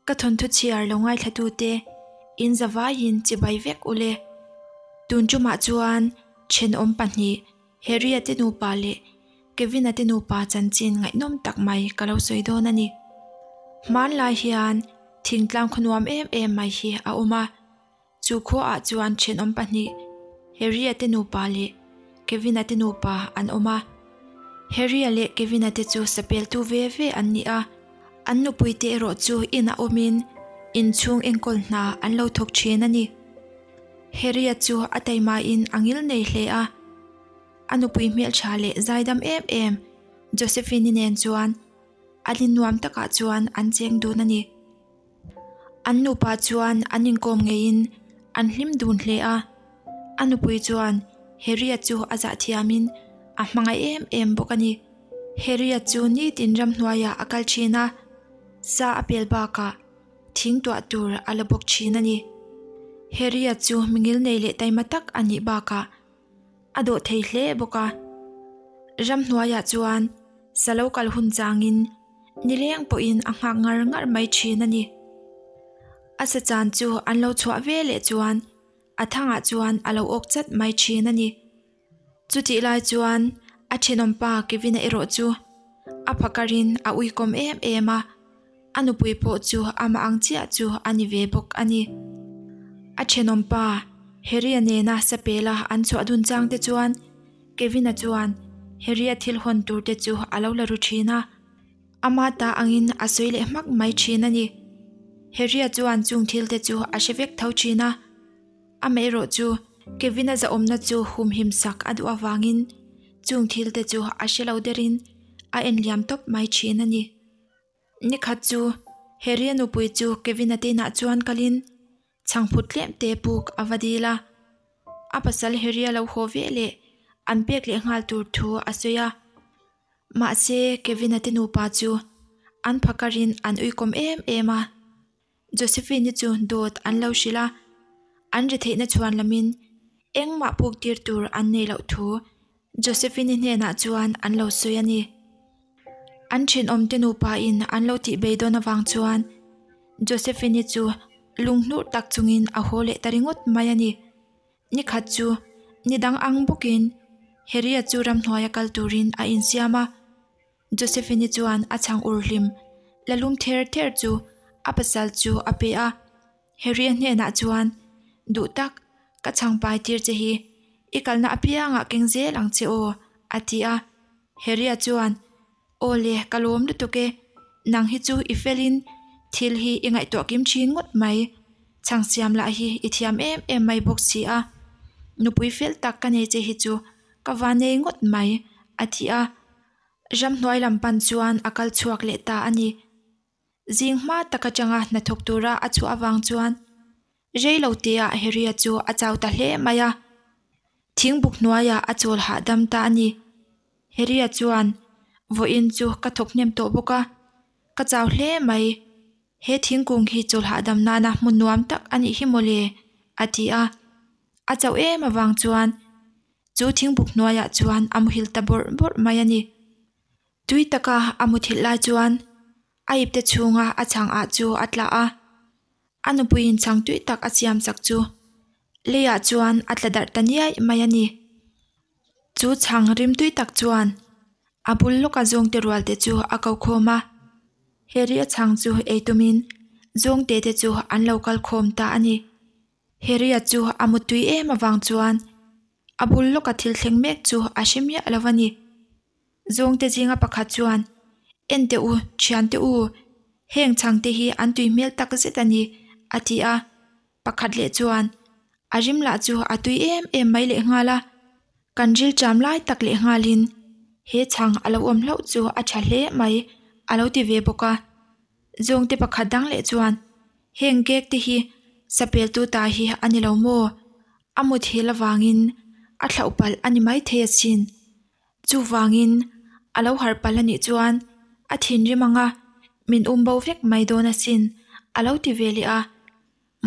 Ka thawnthu chhiar lo ngaithlatute in zavaiin chibai vek ule. Tun tumah chuan thenawm pahnih Harry-a te nupa leh Kevin-a te nupa chanchin ngaihnawm tak mai ka lo sawi dawn a ni. Hmanlai hian thingtlang khaw nuam em em mai hi a awm a. Chu khuaah chuan thenawm pahnih, Harry-a te nupa leh Kevin-a te nupa an awm a. Harry-a leh Kevin-a te chu sapeltu ve ve an ni a, an nupui te erawh chu inah awmin inchhung enkawl hna an lo thawk thin a ni. Harry-a chu a taimain a ngil nei hle a, a nupui hmeltha leh zaidam em em Josephine-i nen chuan a lin nuam takah chuan an cheng dun a ni. An nupa chuan an inkawm ngeiin an hlim dun hle a, a nupui chuan Harry-a chu a zah thiamin a hmangaih em em bawk a ni. Harry-a chu nitin ramhnuaiah a kal thin a, sa a pel bakah thing tuah tur a la bawk thin a ni. Harry-a chu mingil nei leh taima tak a nih bakah a dawh thei hle bawk a. Ramhnuaiah chuan sa lo kal hun changin nileng pawhin a nghak ngar ngar mai thin a ni. A sa chan chu an lo chhuah ve leh chuan a thangah chuan a lo awk chat mai thin a ni. Chutih lai chuan a thenawmpa Kevin-a erawh chu a phakarin a uikawm em em a. A nupui pawh chu amah ang chiah chu a ni ve bawk a ni. A thenawm pa Harry-a nena sapela an chhuah dun chang te chuan Kevin-a chuan Harry-a thil hawn tur te chu a lo la ru thin a, ama ta angin a sawi leh hmak mai thin a ni. Harry-a chuan chung thil te chu a hre vek tho thin a, amaherawh chu Kevin-a zahawmna chu humhim sak a duh avangin chung thil te chu a hre lo derin a enliam tawp mai thin a ni. Nikhat chu Harry-a nupui chu Kevin-a te inah chuan kalin chhangphut tlem te puk a va dil a. A pasal Harry-a lo haw ve leh an pek leh nghal tur thu a sawi a. Mahse Kevin-a te nupa chu an phakarin an uikawm em em a. Josephine-i chu dawt an lo hrilh a, an ri theihna chhuan lamin engmah puk tir tur an nei loh thu Josephine-i hnenah chuan an lo sawi a ni. An thenawmte nupain an lo tih beidawn avang chuan Josephine-i chu lunghnur tak chungin a haw leh ta ringawt mai a ni. Nikhat chu ni dang ang bawkin Harry-a chu ramhnuaia kal turin a insiam a. Josephine-i chuan a chhang ur hlim la lum ther ther chu a pasal chu a pe a. Harry-a hnenah chuan, Duh tak, ka chhang pai tir che hi, i kalna apiangah keng zel ang che aw, a ti a. Harry-a chuan, Aw le, ka lawm lutuk e, nang hi chu i felin thil hi i ngaihtuah kim thin ngawt mai, chhang siam lah hi i thiam em em mai bawk si a, nupui fel tak ka nei che hi chu ka va nei ngawt mai, a ti a. Ramhnuai lam pan chuan a kal chhuak leh ta a ni. Zing hma tak atanga hnathawk tura a chhuah avang chuan rei lo teah Harry-a chu a chau ta hle mai a. Thingbuk hnuaiah a chawl hahdam ta a ni. Harry-a chuan, Vawiin chu ka thawk hnem tawh bawk a, ka chau hle mai. He thingkung hi chawl hahdam nana hmun nuam tak a nih hi mawle, a ti a. A chauh em avang chuan chu thingbuk hnuaiah chuan a muhil ta bawrh bawrh mai a ni. Tui taka a muthilh lai chuan a ipte chhunga a chhang ah chu a tla a, a nupuiin chhang tui tak a siam chak chu leiah chuan a tla darh ta niaih mai a ni. Chu chhang rim tui tak chuan a bul lawka zawngte rual te chu a ko khawm a, Harry a chhang chu ei tumin zawngte te chu an lo kal khawm ta a ni. Harry-a chu a mutui em avang chuan a bul lawka thil thleng mek chu a hre miah lo a ni. Zawngte zinga pakhat chuan, En teh u, thian teh u, heng chhangte hi an tui hmel tak zet a ni, a ti a. Pakhat leh chuan, A rim lah chu a tui em em mai lehnghal a, kan ril ṭam lai tak lehnghalin he chhang a lo awm hlauh chu a ṭha hle mai, a lo ti ve bawk a. Zawngte pakhat dang leh chuan, Heng cake te hi sapeltu ta hi a ni lo maw? A muthil avangin a thlauh palh a ni maithei asin. Chuvangin a lo harh palh a nih chuan a thinrim anga min um bo vek mai dawn asin a lo ti ve leh a.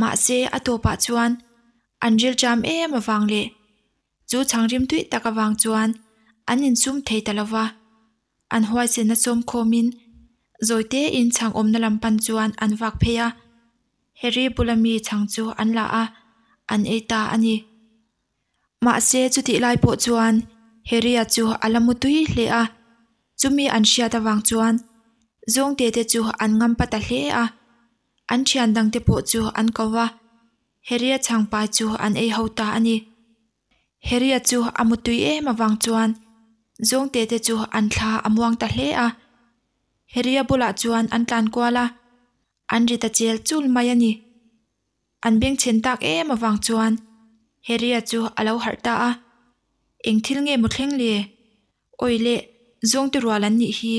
Mahse a tawpah chuan an rilṭam em avang leh chu chhangrim tui tak avang chuan an insum thei ta lo va. An huaisenna sawmkhawmin. Zawitein chhang awmna lam pan chuan an vak phei a, Harry bula mi chhang chu an la a, an ei ta a ni. Mahse chutih lai pawh chuan Harry-a chu a la mu tui hle a, chumi an hriat avang chuan Zawngte te chu an ngam pa ta hle a, an thian dangte pawh chu an ko va, Harry-a chhangpai chu an ei ho ta a ni. Harry-a chu a mu tui em avang chuan Zawngte te chu an thla a muang ta hle a, Harry-a bulah chuan an tlan kual a, an ri ta chel chul mai a ni. An bengchhen tak em avang chuan Harry-a chu a lo harh ta a, Eng thil nge maw thleng le? Awi leh, zawngte rual an nih hi,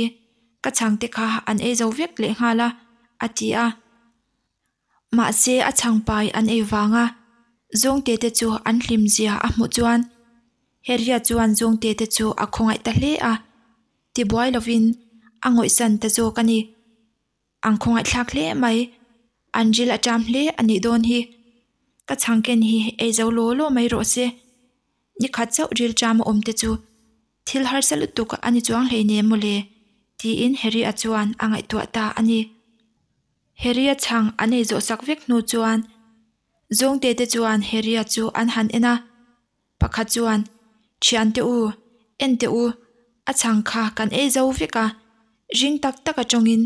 ka chhangte kha an ei zo vek leh nghal a, a ti a. Mahse a chhangpai an ei vanga zawngte te chu an hlim zia a hmuh chuan Harry-a chuan zawngte te chu a khawngaih ta hle a, tibuai lovin a ngawihsan ta zawk a ni. Ang khawngaihthlak hle mai, an ril a ṭam hle a nih dawn hi. Ka chhangken hi ei zo law law mai rawh se. Ni khat chauh ril ṭam a awm te chu thil harsa lutuk a ni chuang hleinem mawle, tiin Harry-a chuan a ngaihtuah ta a ni. Harry-a chhang an ei zawh sak vek hnu chuan Zawngte te chuan Harry-a chu an han en a, Pakhat chuan, Thiante u, en teh u, a chhang kha kan ei zo vek a, ring tak tak a tawngin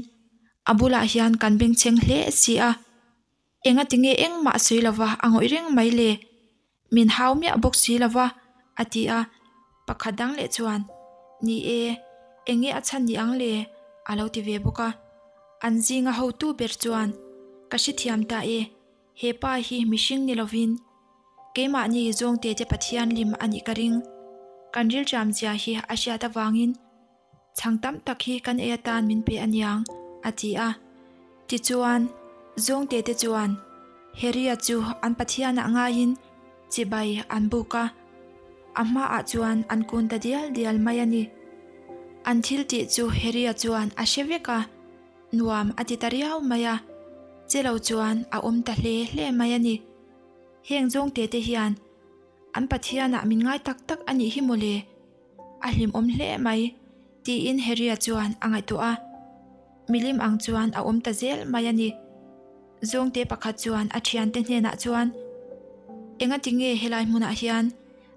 a bulah hian kan bengchheng hle si a, enga tinge engmah sawi lova a ngawih reng mai le, min hau miah bawk si lova, a ti a. Pakhat dang leh chuan, Ni e, enge a chhan ni ang le? a lo ti ve bawk a. An zinga hotu ber chuan, Ka hrethiam ta e, he pa hi mihring ni lovin, Keimahni zawngte te Pathian lim a nih ka ring. Kan rilṭam zia hi a hriat avangin chhang tam tak hi kan ei atan min pe aniang, a ti a. Tichuan, zawngte te chuan Harry-a chu an Pathianah ngaiin chibai an buk a, a hmaah chuan an kun ta dial dial mai a ni. An thil tih chu Harry-a chuan a hre vek a, nuam a ti ta riau mai a, che lo chuan a awm ta hle hle mai a ni. Heng zawngte te hian an Pathianah min ngai tak tak a nih hi mawle, a hlimawm hle mai, tiin Harry-a chuan a ngaihtuah a. Milim ang chuan a awm ta zel mai a ni. Zawngte pakhat chuan a thiante hnenah chuan, Engati nge helai hmunah hian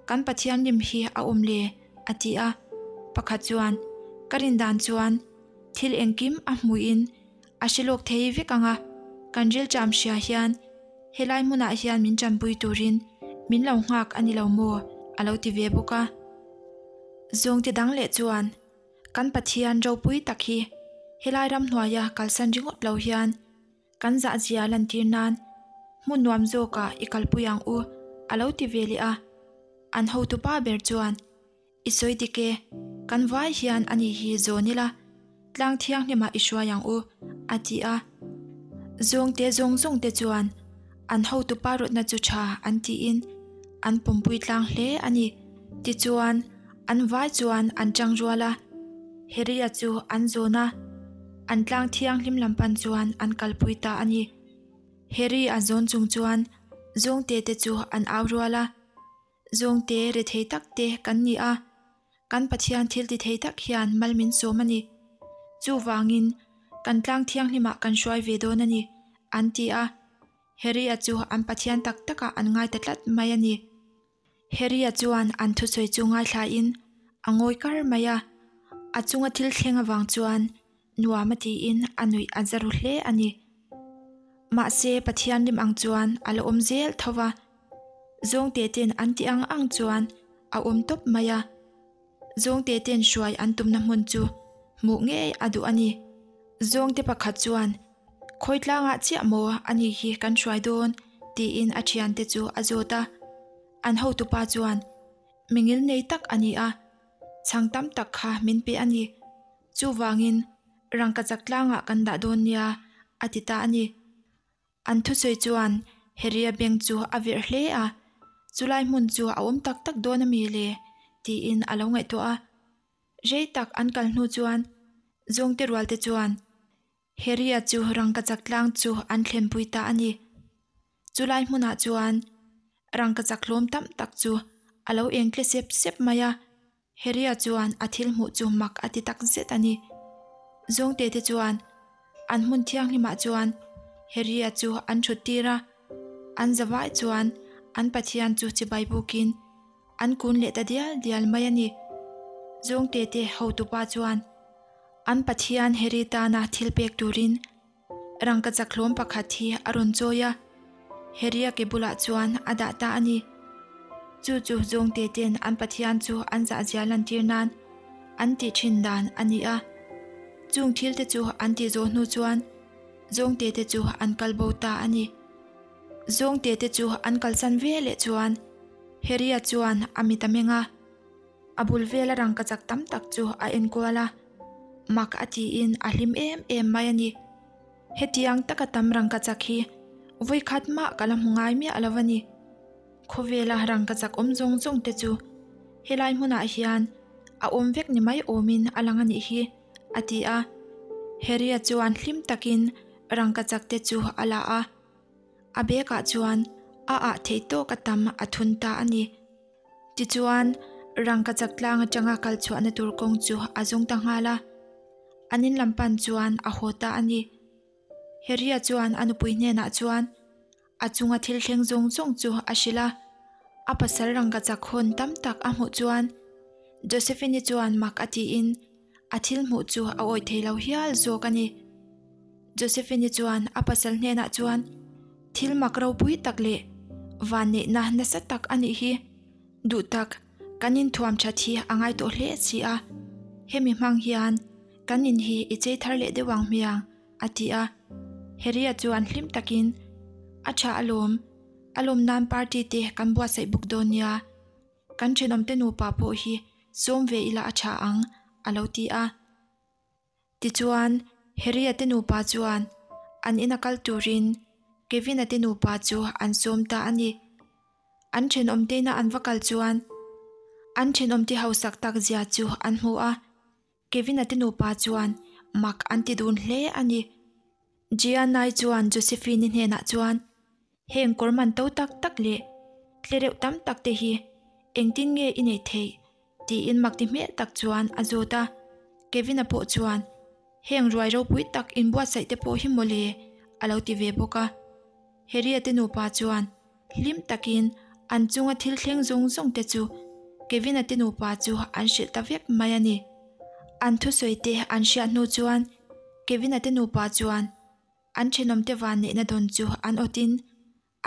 kan Pathian lim hi a awm le? a ti a. Pakhat chuan, Ka rin dan chuan thil engkim a hmuhin A hre lawk thei vek ang a, kan rilṭam hria hian helai hmunah hian min ṭanpui turin min lo nghak a ni lo maw? a lo ti ve bawk a. Zawngte dang leh chuan kan Pathian ropui tak hi helai ramhnuaia kalsan ringawt lo hian kan zahzia lantir nan hmun nuam zawkah i kalpui ang u a lo ti ve leh a. An hotupa ber chuan I sawi dik e, kan vai hian ani hi zawn ila, tlang thianghlimah i hruai ang u, a ti a. Zawngte zawng zawng te chuan an hotupa rawtna chu tha an tiin an pawmpui tlang hle a ni. Tichuan, an vai chuan an tang rual a, Harry-a chu an zawn a, an tlang thianghlim lam pan chuan an kalpui ta a ni. Harry-a zawn chung chuan zawngte te chu an au rual a. Zawngte rethei tak te kan ni a, kan Pathian thil ti thei tak hian mal min sawm a ni. Chuvangin, kan tlang thianghlimah kan hruai ve dawn a ni, an ti a. Harry-a chu an Pathian tak takah an ngai ta tlat mai a ni. Harry-a chuan an thusawi chu ngaithlain a ngawi kar mai a, a chunga thil thleng avang chuan nuam a tiin a nuih a za ru hle a ni. Mahse, Pathian lim ang chuan a la awm zel tho va. Zawngte ten an tih ang ang chuan a awm tawp mai a, Zawngte ten hruai an tumna hmun chu hmuh ngei a duh a ni. Zawngte pakhat chuan, Khawi tlangah chiah maw a ni hi kan hruai dawn? tiin a thiante chu a zawt a. An hotupa chuan, Mingil nei tak a ni a, chhang tam tak kha min pe a ni. Chuvangin rangkachak tlangah kan dah dawn nia, a ti ta a ni. An thusawi chuan Harry-a beng chu a virh hle a, chulai hmun chu a awm tak tak dawn a mi le? tiin a lo ngaihtuah a. Rei tak an kal hnu chuan Zawngte rualte chuan Harry-a chu rangkachak tlang chu an thlenpui ta a ni. Chulai hmunah chuan rangkachak hlawm tam tak chu a lo eng tle sep sep mai a. Harry-a chuan a thil hmuh chu mak a ti tak zet a ni. Zawngte te chuan. An hmun thianghlimah chuan Harry-a chu an thut tir a, an zavai chuan an Pathian chu chibai bukin an kun leh ta dial dial mai a ni. Zawngte te hotupa chuan an Pathian Harry tana thil pek turin rangkachak hlawm pakhat hi a rawn chawi a, Harry-a ke bulah chuan a dah ta a ni. Chu chu Zawngte ten an Pathian chu an zahzia lantir nan an tih thin dan a ni a. Chung thil te chu an tih zawh hnu chuan Zawngte te chu an kal bo ta a ni. Zawngte te chu an kalsan ve leh chuan Harry-a chuan a mit a meng a, a bul vela rangkachak tam tak chu a enkual a, mak a tiin a hlim em em mai a ni. Hetiang taka tam rangkachak hi vawikhat mah ka la hmu ngai miah lo a ni. Khawvela rangkachak awm zawng zawng te chu helai hmunah hian a awm vek ni mai awmin a lang a nih hi, a ti a. Harry-a chuan hlim takin rangkachak te chu a la a, a bag ah chuan a ah theih tawk a tam a thun ta a ni. Tichuan, rangkachak tlang atanga kal chhuahna tur kawng chu a zawng ta nghal a, an in lam pan chuan a haw ta a ni. Harry-a chuan a nupui hnenah chuan a chunga thil thleng zawng zawng chu a hrilh a, a pasal rangkachak hawn tam tak a hmuh chuan Josephine-i chuan mak a tiin a thil hmuh chu a awih thei lo hial zawk a ni. Josephine-i chuan a pasal hnenah chuan thil mak ropui tak leh vanneihna nasa tak a nih hi. Duh tak, kan inthuam that hi a ngai tawh hle si a, hemi hmang hian kan in hi i chei thar leh deuh ang hmiang, a ti a. Harry-a chuan hlim takin, A tha alawm, a lawm nan party te kan buatsaih bawk dawn nia. Kan thenawmte nupa pawh hi sawm ve ila a tha ang, a lo ti a. Tichuan, Harry-a te nupa chuan an ina kal turin Kevin-a te nupa chu an sawm ta a ni. An thenawmte ina an va kal chuan an thenawmte hausak tak zia chu an hmu a, Kevin-a te nupa chuan mak an ti dun hle a ni. Gianna-i chuan Josephine-i hnenah chuan, Heng kawr man to tak tak leh tlereuh tam tak te hi engtin nge i neih theih? tiin mak ti hmel tak chuan a zawt a. Kevin-a pawh chuan, Heng ruai ropui tak inbuatsaih te pawh hi mawle a lo ti ve bawk a. Harry-a te nupa chuan hlim takin an chunga thil thleng zawng zawng te chu Kevin-a te nupa chu an hrilh ta vek mai a ni. An thusawi te an hriat hnu chuan Kevin-a te nupa chuan an thenawmte vanneihna dawn chu an awtin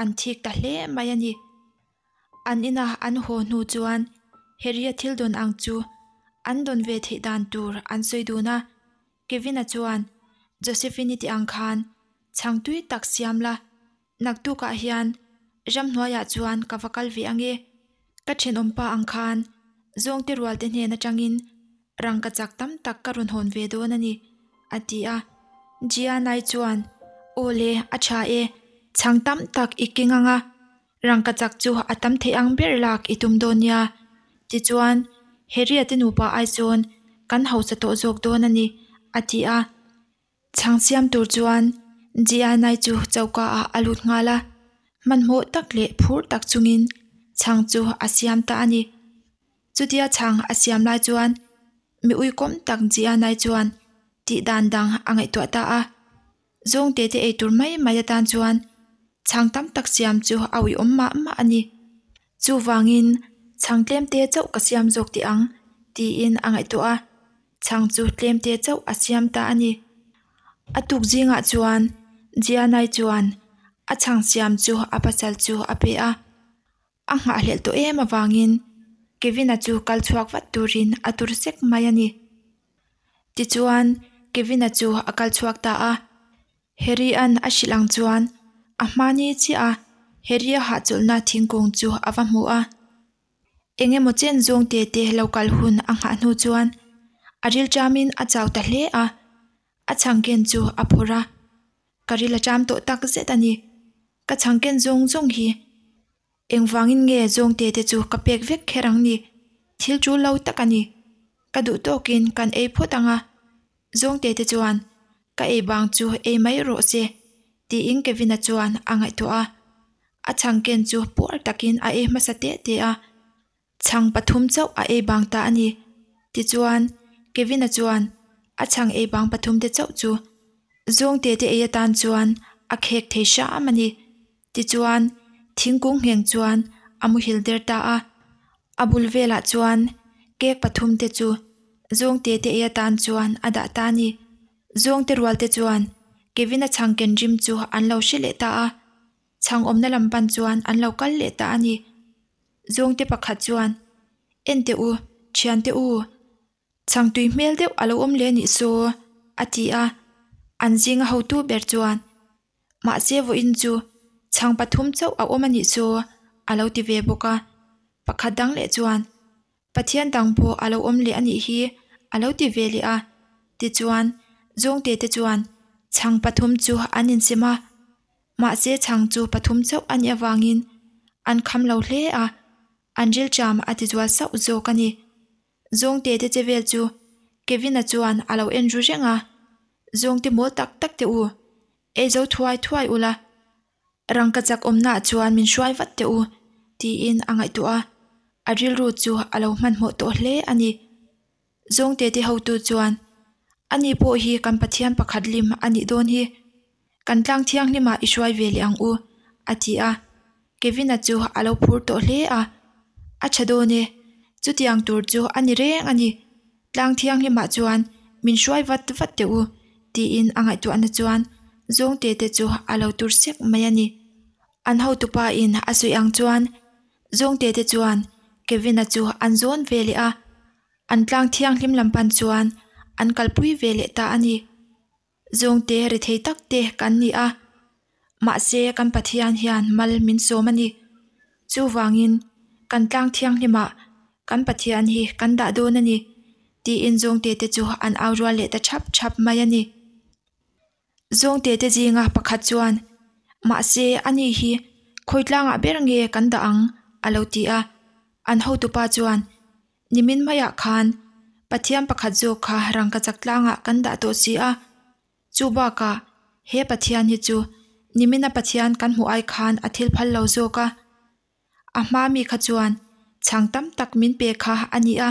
an thik ta hle mai a ni. An ina an haw hnu chuan Harry-a thil dawn ang chu an dawn ve theih dan tur an sawi dun a, Kevin-a chuan Josephine-i tih ang khan chhang tui tak siam la, naktukah hian ramhnuaiah chuan ka va kal ve ange, ka thenawmpa ang khan zawngte rualte hnen atangin Rangkachak tam tak ka rawn hawn ve dawn a ni, a ti a. Gianai chuan, Aw le, a tha e, chhang tam tak i keng ang a, rangkachak chu a tam theih ang ber lak i tum dawn nia. Tichuan, Harry-a te nupa ai chuan kan hausa tawh zawk dawn a ni, a ti a. Chhang siam tur chuan Gianai chu choka ah a lut nghal a, hmanhmawh tak leh phur tak chungin chhang chu a siam ta a ni. Chutia chhang a siam lai chuan mi uikawm tak Gianai chuan tih dan dang a ngaihtuah ta a, Zawngte te ei tur mai mai atan chuan chhang tam tak siam chu a uiawm mah mah a ni. Chuvangin chhang tlemte chauh ka siam zawk teh ang tiin a ngaihtuah a. Chhang chu tlemte chauh a siam ta a ni. A tuk zingah chuan Gianai chuan a chhang siam chu a pasal chu a pe a. A nghahhlelh tawh em avangin Kevin-a chu kal chhuak vat turin a tur sek mai a ni. Tichuan Kevin-a chu a kal chhuak ta a. Harry-a'n a hrilh ang chuan a hmani chiah a Harry-a hahchawlhna thingkung chu a va hmu a. Eng emaw chen zawng te te lo kal hun a nghah hnu chuan a ril ṭamin a chau ta hle a, a chhangken chu a phawrh a, Ka ril a ṭam tawh tak zet a ni. Ka chhangken zawng zawng hi engvangin nge zawng te te chu ka pek vek kher ang ni? Thil ṭul lo tak a ni. Ka duh tawkin kan ei phawt ang a, zawng te te chuan ka ei bang chu ei mai rawh se tiin Kevin-a chuan a ngaihtuah a. A chhangken chu puar takin a ei hmasa teh teh a, chhang pathum chauh a ei bang ta a ni. Tichuan, Kevin-a chuan a chhang ei bang pathum te chauh chu Zawngte te ei atan chuan a khek thei hram a ni. Tichuan, thingkung ngheng chuan a muhil der ta a. A bul velah chuan cake pathumte chu zawngte te ei atan chuan a dah ta a ni. Zawngte rualte chuan Kevin-a chhang ken rim chu an lo hre leh ta a. Chhang awmna lam pan chuan an lo kal leh ta a ni. Zawngte pakhat chuan, Enteh u, thiante u, Chhang tui hmel deuh a lo awm leh anih saw, a ti a. An zinga hotu ber chuan, Mahse vawiin chu chhang pathum chauh a awm anih saw, a lo ti ve bawk a. Pakhat dang leh chuan, Pathian dang pawh a lo awm leh anih hi, a lo ti ve leh a. Tichuan, Zawngte te chuan chhang pathum chu an insem a. Mahse chhang chu pathum chauh anih avangin an kham lo hle a, an rilṭam a ti zual sauh zawk a ni. Zawngte te che vel chu Kevin-a chuan a lo en ru reng a, Zawngte mawl tak tak teh u, ei zo thuai thuai ula, rangka chak awmnaah chuan min hruai vat teh u, tiin a ngaihtuah a, a rilru chu a lo hmanhmawh tawh hle a ni. Zawngte te hotu chuan, Ani pawh hi kan Pathian pakhat lim a nih dawn hi, kan tlang thianghlimah i hruai ve leh ang u, a ti a. Kevin-a chu a lo phur tawh hle a, A tha dawn e, chutiang tur chu a ni reng a ni. Tlang thianghlimah chuan min hruai vat vat teh u, tiin a ngaihtuahna chuan Zawngte te chu a lo tur sek mai a ni. An hotupa in a sawi ang chuan Zawngte te chuan Kevin-a chu an zawn ve leh a, an tlang thianghlim lam pan chuan an kalpui ve leh ta a ni. Zawngte rethei tak te kan ni a, mahse kan Pathian hian mal min sawm a ni. Chuvangin kan tlang thianghlimah kan Pathian hi kan dah dawn a ni, tiin zawngte te chu an au rual leh ta thap thap mai a ni. Zawngte te zinga pakhat chuan, Mahse ani hi khawi tlangah ber nge kan dah ang? a lo ti a. An hotupa chuan, Nimin maiah khan Pathian pakhat zawk kha rangkachak tlangah kan dah tawh si a, chu bakah he Pathian hi chu nimina Pathian kan hmuh ai khan a thil phal lo zawk a. A hma mi kha chuan chhang tam tak min pe kha a ni a,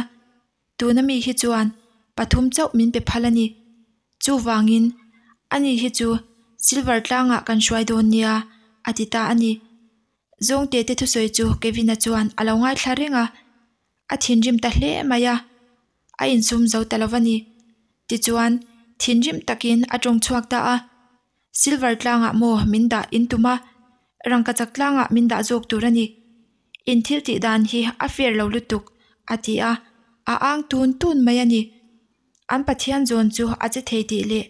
tuna mi hi chuan pathum chauh min pe phal a ni. Chuvangin ani hi chu silver tlangah kan hruai dawn nia a ti ta a ni. Zawngte te thusawi chu Kevin-a chuan a lo ngaithla reng a, a thinrim ta hle mai a, a insum zo ta lo va ni. Tichuan, thinrim takin a tawng chhuak ta a, Silver tlangah maw min dah in tum a, rangkachak tlangah min dah zawk tur a ni. In thil tih dan hi a fair lo lutuk, a ti a, a ang tun tun mai a ni. An Pathian zawn chu a che thei tih leh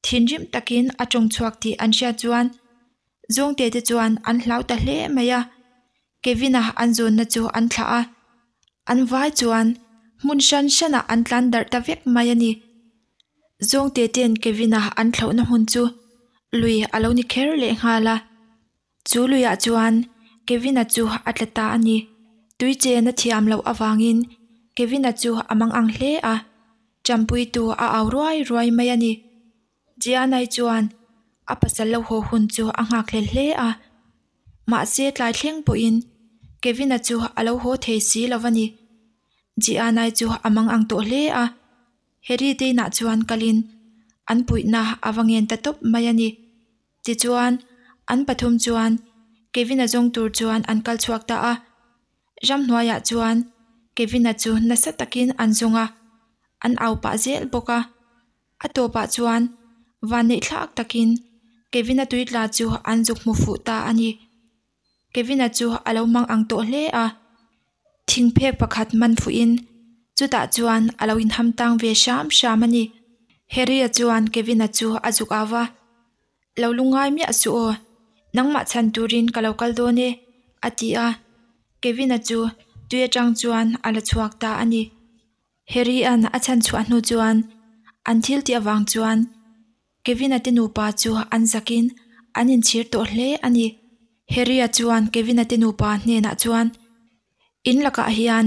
thinrim takin a tawng chhuak tih an hriat chuan Zawngte te chuan an hlau ta hle mai a, Kevin-a an zawnna chu an thlah a, an vai chuan hmun hran hranah an tlan darh ta vek mai a ni. Zawngte ten Kevin-a an thlauhna hmun chu lui a lo ni kher leh nghal a, chu luiah chuan Kevin-a chu a tla ta a ni. Tui chen a thiam loh avangin Kevin-a chu a mang ang hle a, Champuitu a au ruai ruai mai a ni. Gianai chuan a pasal lo haw hun chu a nghak hlel hle a, mahse tlai thleng pawhin Kevin-a chu a lo haw thei si lo va ni. Gianai chu a mang ang tawh hle a, Harry te inah chuan kalin an puihna a va ngen ta tawp mai a ni. Tichuan, an pathum chuan Kevin-a zawng tur chuan an kal chhuak ta a, Ramhnuaiah chuan Kevin-a chu nasa takin an zawng a, an au pah zel bawk a. A tawpah chuan vanneih thlak takin Kevin-a tui tla chu an zuk hmu fuh ta a ni. Kevin-a chu a lo mang ang tawh hle a, thingphek pakhat man fuhin chutah chuan a lo inham tang ve hram hram a ni. Harry-a chuan Kevin-a chu a zuk au va, Lo lungngai miah suh aw, nangmah chhan turin ka lo kal dawn e, a ti a. Kevin-a chu tui atang chuan a la chhuak ta a ni. Harry-a'n a chhan chhuah hnu chuan an thil tih avang chuan Kevin-a te nupa chu an zakin an inchhir tawh hle a ni. Harry-a chuan Kevin-a te nupa hnenah chuan, In lakah hian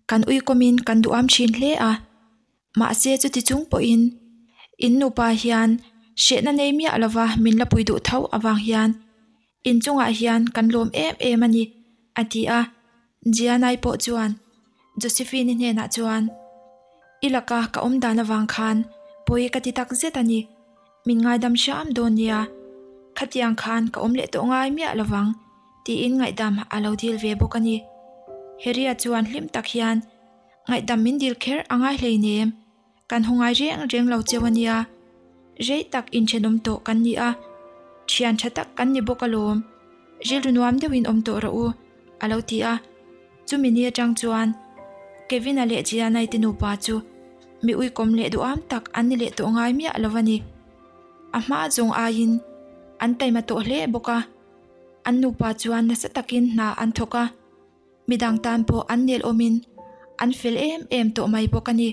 kan uikawmin kan duham thin hle a, mahse chuti chung pawhin in nupa hian hrehna nei miah lova min la pui duh tho avang hian in chungah hian kan lawm em em a ni, a ti a. Gianai pawh chuan Josephine-i hnenah chuan, I laka ka awm dan avang khan pawi ka ti tak zet a ni. Min ngaidam hram dawn nia, khatiang khan ka awm leh tawh ngai miah lovang tiin ngaihdam a lo dil ve bawk a ni. Harry-a chuan hlim tak hian, Ngaihdam min dil kher a ngai hleinem, kan haw ngai reng reng lo cheu a nia. Rei tak inthenawm tawh kan ni a, thian tha tak kan ni bawk alawm, rilru nuam deuhin awm tawh rawh u, a lo ti a. Chumi ni atang chuan Kevin-a leh Gianna-i te nupa chu mi uikawm leh duham tak an ni leh tawh ngai miah lo a ni. A hma zawng aiin an taima tawh hle bawk a, an nupa chuan nasa takin hna an thawk a, midang tan pawh an nel awmin an fel em em tawh mai bawk a ni.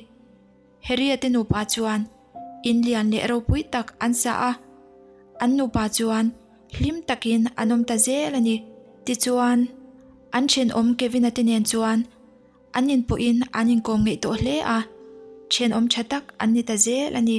Harry-a te nupa chuan in lian leh ropui tak an sa a, an nupa chuan hlim takin an awm ta zel a ni. Tichuan, an thenawm Kevin-a te nen chuan an inpawhin an inkawm ngeih tawh hle a, thenawm tha tak an ni ta zel a ni.